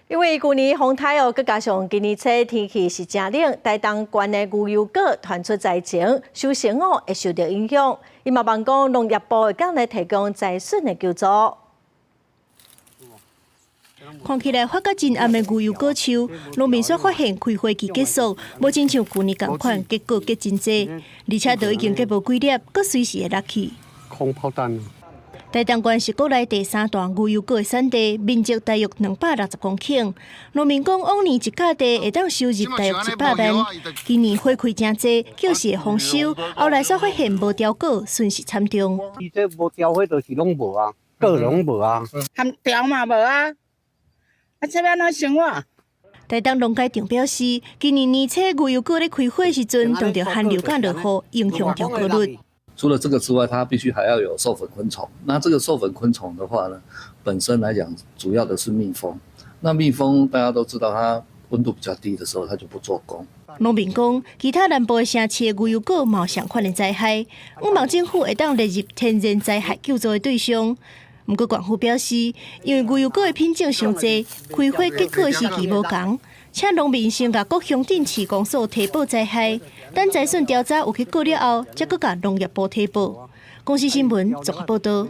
因為舊年風颱哦，閣加上今年初天氣是誠冷，台東縣的牛油果傳出災情，收成哦會受著影響。伊嘛望講農業部會當來提供災損的救助。看起來發甲真暗的牛油果樹，農民煞發現開花期結束，無親像舊年仝款結果結真濟，而且都已經結無幾粒，閣隨時會落去。空炮彈。台東縣是國內第三大牛油果的產地，面積大約260公頃。農民講，往年一甲地會當收入大約100萬，今年花開誠濟，就是會豐收，後來煞發現無凋果，損失慘重。伊這無凋花就是攏無啊，果攏無啊。含凋嘛無啊，啊這欲按怎生活？台東農改場表示，今年年初牛油果咧開花時陣，碰著寒流佮落雨，影響掉果率。除了這個之外，它必須還要有授粉昆蟲。那這個授粉昆蟲的話呢，本身來講，主要的是蜜蜂。那蜜蜂大家都知道，它溫度比較低的時候，它就不做工。農民講，其他南部的城市的牛油果嘛有相款的災害，向望政府會當列入天然災害救助的對象。毋過縣府表示，因為牛油果的品種傷濟，開花結果的時期無仝，請農民先共各鄉鎮市公所提報災害，等災損調查有結果了後，才閣共農業部提報。公視新聞綜合報導。